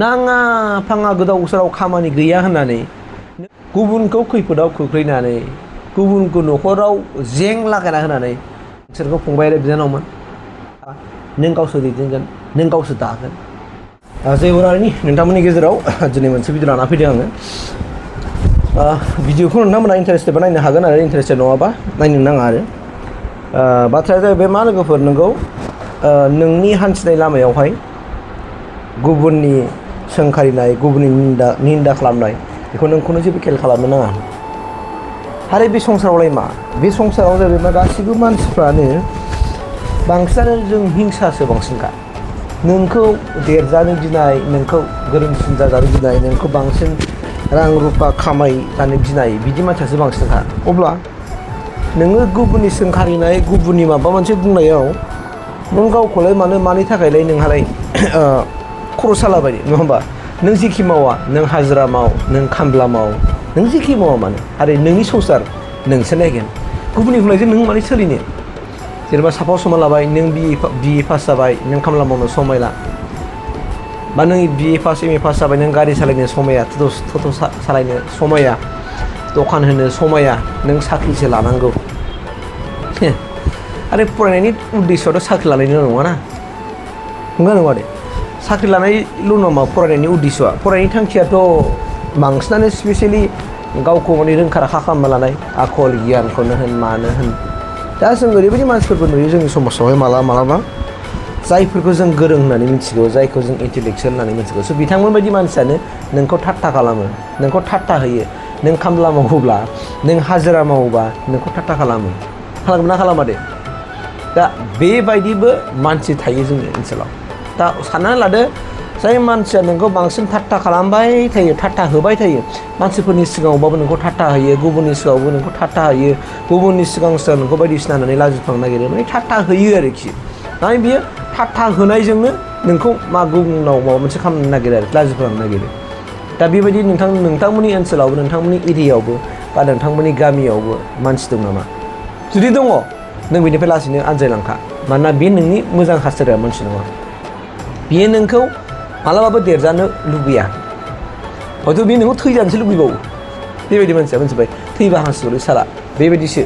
नाङा फाङा गोदाव सोराव खामानि गैया होननानै गुबुनखौ खैफोदाव खोख्लैनानै गुबुनखौ न'खराव जें लागायना होनानै बिसोरखौ फंबाय आरो बिनानावमोन नों गावसोर दैदेनगोन नों गावसोर दागोन जय बरानि नोंथांमोननि गेजेराव दिनै मोनसे भिडिअ लाना फैदों आङो भिडिअखौ नोंथांमोना इन्टारेस्टेडबा नायनो हागोन आरो इन्टारेस्टेड नङाबा नायनो नाङा आरो बाथ्राया जाहैबाय मा लोगोफोर नोंगौ नोंनि हान्थिनाय लामायावहाय गुबुननि सोंखारिनाय गुबुननि निन्दा खालामनाय बेखौ नोंखौनो जेबो खेल खालामनो नाङा आरो बे संसारावलाय मा बे संसाराव जाहैबाय मा गासिबो मानसिफ्रानो बांसिनानो जों हिंसासो बांसिनखा नोंखौ देरजानो गिनाय नोंखौ गोरोंसिन जाजानो गिनाय नोंखौ बांसिन रां रुफा खामायजानो गिनाय बिदि मानसियासो बांसिनखा अब्ला नोङो गुबुननि सोंखारिनाय गुबुननि माबा मोनसे बुंनायाव नों गावखौलाय मानि थाखायलाय नोंहालाय खर' सालाबाय नङा होमबा नों जेखि मावा नों हाजिरा माव नों खामला माव नों जेखि मावा मानो आरो नोंनि संसार नोंसो नायगोन गुबुननिखौलायजों नों मानो सोलिनो जेनेबा साफा समा लाबाय नों बिए पास जाबाय नों खामला मावनो समायला बा नों बिए पास एम ए पास जाबाय नों गारि सालायनो समाया टट' सालायनो समाया दखान होनो समाया नों साख्रिसो लानांगौ आरो फरायनायनि उद्देশ্যआथ' साख्रि लानायनि नङाना नङा दे साख्रि लानायल' नङा फरायनायनि उद्देশ্যआ फरायनायनि थांखियाथ' बांसिनानो स्पेसियेलि गावखौ माने रोंखा राखा खालामना लानाय आखल गियानखौनो होन मानो होन दा जों ओरैबायदि मानसिफोरबो नुयो जोंनि समाजावहाय मालाबा जायफोरखौ जों गोरों होननानै मिथिगौ जायखौ जों इन्टेलेक्सुयेल होननानै मिथिगौ स' बिथांमोन बायदि मानसियानो नोंखौ ठाट्टा खालामो नोंखौ ठाट्टा होयो नों खामला मावोब्ला नों हाजिरा मावोबा नोंखौ ठाट्टा खालामो खालामना खालामा दे दा बेबायदिबो मानसि थायो जोंनि ओनसोलाव दा साननानै लादो जाय मानसिया नोंखौ बांसिन ठाट्टा खालामबाय थायो ठाट्टा होबाय थायो मानसिफोरनि सिगाङावबाबो नोंखौ ठाट्टा होयो गुबुननि सिगाङावबो नोंखौ ठाट्टा होयो गुबुननि सिगां नोंखौ बायदिसिना होननानै लाजिफांनो नागिरो माने ठाट्टा होयो आरोखि माने बियो ठाट्टा होनायजोंनो नोंखौ गुबुनाव माबा मोनसे खालामनो नागिरो आरो लाजिफोलांनो नागिरो दा बेबायदि नोंथांमोननि ओनसोलावबो नोंथांमोननि एरियायावबो बा नोंथांमोननि गामियावबो मानसि दं नामा जुदि दङ नों बेनिफ्राय लासैनो आनजायलांखा मानोना बे नोंनि मोजां हास्थायग्रा मानसि नङा बियो नोंखौ मालाबाबो देरजानो लुबैया हयथ' बियो नोंखौ थैजानोसो लुबैबावो बेबायदि मानसिया मोनथिबाय थैबा हांसोलै साला बेबायदिसो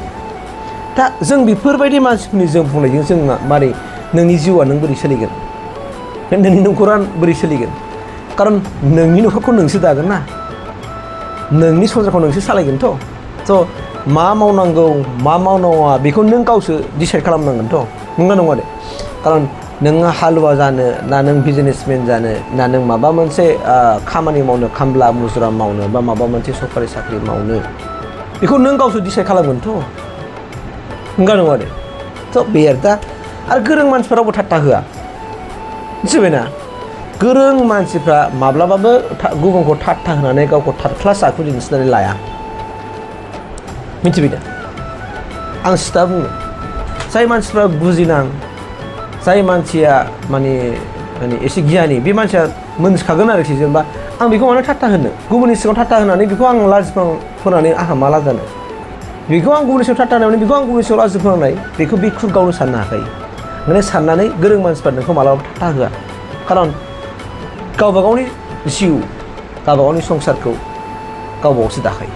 दा जों बेफोरबायदि मानसिफोरनि जों बुंनायजों जों मारै नोंनि जिउआ नों बोरै सोलिगोन नोंनि न'खरा बोरै सोलिगोन खारन नोंनि न'खरखौ नोंसो दागोन ना नोंनि संसारखौ नोंसो सालायगोनथ' स' मा मावनांगौ मा मावनाङा बेखौ नों गावसो डिसाइड खालामनांगोनथ' नंगौना नङा दे खारन नों हालुवा जानो ना नों बिजनेसमेन जानो ना नों माबा मोनसे खामानि मावनो खामला मुजुरा मावनो बा माबा मोनसे सरकारि साख्रि मावनो बेखौ नों गावसो डिसाइड खालामगोनथ' नंगौना नङा दे थ' बे आरो गोरों मानसिफ्रा रावबो ठाट्टा होआ मिथिबायना गोरों मानसिफ्रा माब्लाबाबो गुबुनखौ ठाट्टा होनानै गावखौ थार्ड क्लास आखु दिन्थिनानै लाया मिथिबाय दा आं सिदा बुङो जाय मानसिफ्रा बुजिनां जाय मानसिया माने एसे गियानि बे मानसिया मोनथिखागोन आरोखि जेनेबा आं बेखौ मानो ठाट्टा होनो गुबुननि सिगाङाव ठाट्टा होनानै बेखौ आं लाजिफोनानै आंहा मा लाजानो बेखौ आं गुबुननि सिगाङाव ठाट्टा होनानै बेखौ आं गुबुननि सिगाङाव लाजिफोनांनाय बेखौ बे खुद गावनो साननो हाखायो माने साननानै गोरों मानसिफ्रा नोंखौ मालाबाबो ठाट्टा होआ खारन गावबा गावनि जिउ गावबा गावनि संसारखौ गावबा गावसो दाखायो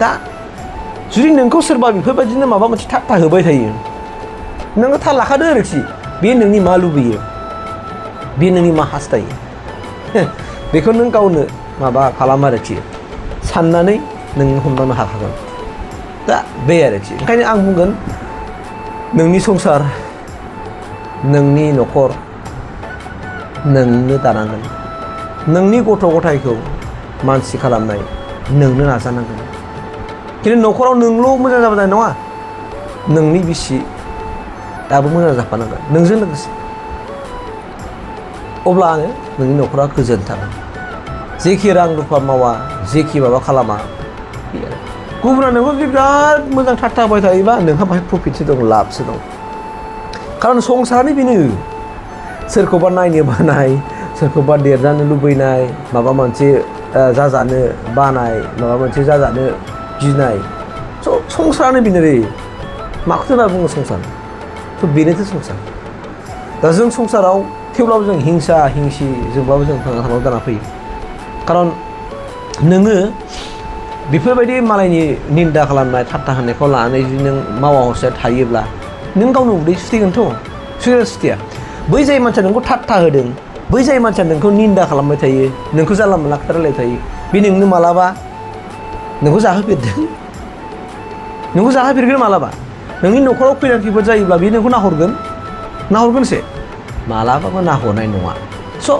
दा जुदि नोंखौ सोरबा बेफोरबायदिनो माबा मोनसे ठाट्टा होबाय थायो नोङो थाल लाखादो आरोखि बे नोंनि मा लुबैयो बे नोंनि मा हास्थायो बेखौ नों गावनो माबा खालाम आरोखि साननानै नों हमदांनो हाखागोन दा बे आरोखि ओंखायनो आं बुंगोन नोंनि संसार नोंनि न'खर नोंनो दानांगोन नोंनि गथ' गथायखौ मानसि खालामनाय नोंनो नाजानांगोन खिन्थु न'खराव नोंल' मोजां जानाय नङा नोंनि बिसि दाबो मोजां जाफानांगोन नोंजों लोगोसे अब्लानो नोंनि न'खरा गोजोन थागोन जेखि रां रुफा मावा जेखि माबा खालामा गुबुना नोंखौ बिराद मोजां ठाट्टा होबाय थायोबा नोंहा बाहाय प्रफिटसो दं लाबसो दं खारन संसारानो बेनो सोरखौबा नायनो बानाय सोरखौबा देरजानो लुबैनाय माबा मोनसे जाजानो बानाय माबा मोनसे जाजानो गिनाय संसारानो बेनो रे माखौथो होनना बुङो संसार थ' बेनोथ' संसार दा जों संसाराव थेवब्लाबो जों हिंसा हिंसि जोंबाबो जों थांना थानांगौ जाना फैयो खारन नोङो बेफोरबायदि मालायनि निन्दा खालामनाय थाट्टा होनायखौ लानानै जुदि नों मावा हसिया थायोब्ला नों गावनो उदै सुथेगोनथ' सुथेया सुथेया बै जाय मानसिया नोंखौ थाट्टा होदों बै जाय मानसिया नोंखौ निन्दा खालामबाय थायो नोंखौ जानला मोनला खोथा रायलायबाय थायो बे नोंनो मालाबा नोंखौ जाहोफेरदों नोंखौ जाहोफेरगोन मालाबा नोंनि न'खराव खैदां खैफोद जायोब्ला बे नोंखौ नाहरगोनसो मालाबाबो नाहरनाय नङा स'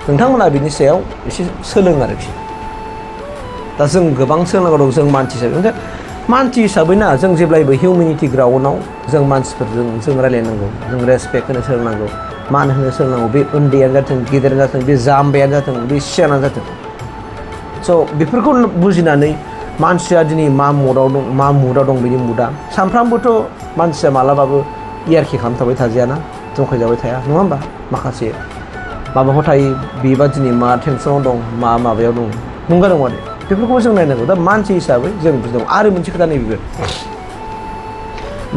नोंथांमोना बिनि सायाव एसे सोलों आरोखि दा जों गोबां सोलोंनांगौ दं जों मानसि हिसाबै मानसि हिसाबैना जों जेब्लायबो हिउमेनिटि ग्राउन्डआव जों मानसिफोरजों जों रायलायनांगौ जों रेसपेक्ट होनो सोलोंनांगौ मान होनो सोलोंनांगौ बे उन्दैयानो जाथों गेदेरानो जाथों बे जाम्बायानो जाथों बे सियानानो जाथों स' बेफोरखौ बुजिनानै मानसिया दिनै मा मुडआव दं बिनि मुडआ सानफ्रामबोथ' मानसिया मालाबाबो इयारखि खालामथाबाय थाजायाना जंखायजाबाय थाया नङा होमबा माखासे माबाफोर थायो बेबा दिनै मा टेनसनाव दं मा माबायाव दं नंगौ नङा दे बेफोरखौबो जों नायनांगौ दा मानसि हिसाबै जों बुजिदों आरो मोनसे खोथा नैबेबो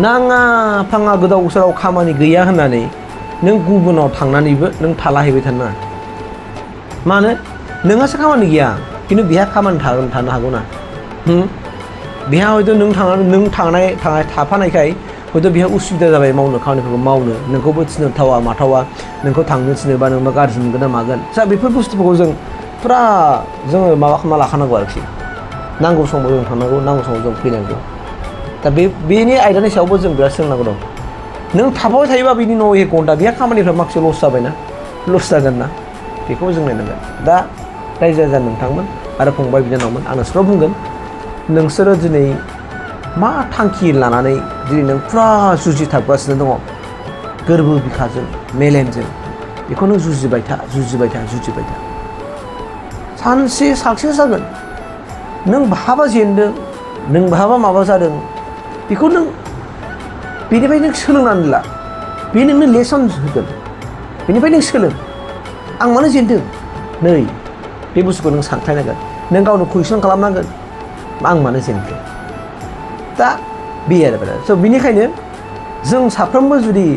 नाङा फाङा गोदाव सोराव खामानि गैया होननानै नों गुबुनाव थांनानैबो नों थालाहैबाय थानो नाङा मानो नोंहासो खामानि गैया खिन्थु बेहा खामानि थानो हागौ ना बेहा हयथ' नों थाफानायखाय हयथ' बेहा उसुबिदा जाबाय मावनो खामानिफोरखौ मावनो नोंखौबो थिनथावा माथावा नोंखौ थांनो थिनोबा नोंबा गाज्रि मोनगोन ना मागोन जा बेफोर बुस्थुफोरखौ जों फुरा जोङो माबा खालामना लाखानांगौ आरोखि नांगौ समाव जों थांनांगौ नांगौ समाव जों फैनांगौ दा बेनि आयदानि सायावबो जों बिराद सोलोंनांगौ दं नों थाफाबाय थायोबा बिनि उनाव 1 घन्टा बेहा खामानिफ्रा माखासे लस जाबायना लस जागोन ना बेखौबो जों नायनांगोन दा रायजो राजा नोंथांमोन आरो फंबाय बिनानावमोन आं नोंसोरनाव बुंगोन नोंसोरो दिनै मा थांखि लानानै दिनै नों फुरा जुजिथाबगासिनो दङ गोरबो बिखाजों मेलेमजों बेखौ नों जुजिबाय था सानसे साक्सेस जागोन नों बहाबा जेनदों नों बहाबा माबा जादों बेखौ नों बेनिफ्राय नों सोलोंनानै ला बे नोंनो लेसन होगोन बेनिफ्राय नों सोलों आं मानो जेनदों नै बे बुस्थुखौ नों सानख्लायनांगोन नों गावनो कुइसन खालामनांगोन आं मानो जेनखो दा बे आरो स' बेनिखायनो जों साफ्रोमबो जुदि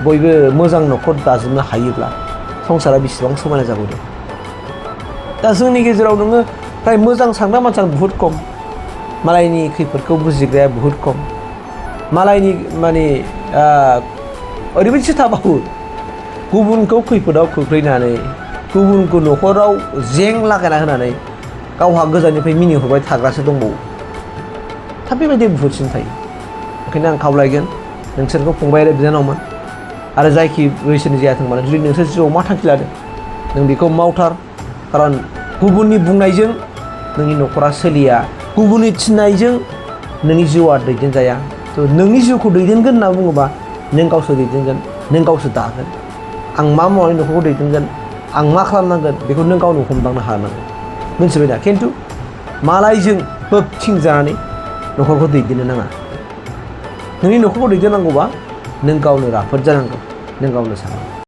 बयबो मोजां न'खर दाजोबनो हायोब्ला संसारा बेसेबां समायना जागौदों दा जोंनि गेजेराव नोङो फ्राय मोजां सानग्रा मानसिया बुहुत खम मालायनि खैफोदखौ बुजिग्राया बुहुत खम मालायनि माने ओरैबायदिसो थाबावो गुबुनखौ खैफोदाव खोख्लैनानै गुबुनखौ न'खराव जें लागायना होनानै गावहा गोजाननिफ्राय मिनिहरबाय थाग्रासो दंबावो दा बेबायदि बुहुतसिन थायो ओंखायनो आं खावलायगोन नोंसोरखौ फंबाय आरो बिनानावमोन आरो जायखि बैसोनि जायाथों मानो जुदि नोंसोर जिउआव मा थांखि लादों नों बेखौ मावथार खारन गुबुननि बुंनायजों नोंनि न'खरा सोलिया गुबुननि थिननायजों नोंनि जिउआ दैदेनजाया थ' नोंनि जिउखौ दैदेनगोन होनना बुङोबा नों गावसो दैदेनगोन नों गावसो दागोन आं मा मावनानै न'खरखौ दैदेनगोन आं मा खालामनांगोन बेखौ नों गावनो हमदांनो हानांगोन मिथिबाय दा खिन्थु मालायजों बोबथिं जानानै न'खरखौ दैदेननो नाङा नोंनि न'खरखौ दैदेननांगौबा नों गावनो राफोद जानांगौ नों गावनो साननांगौ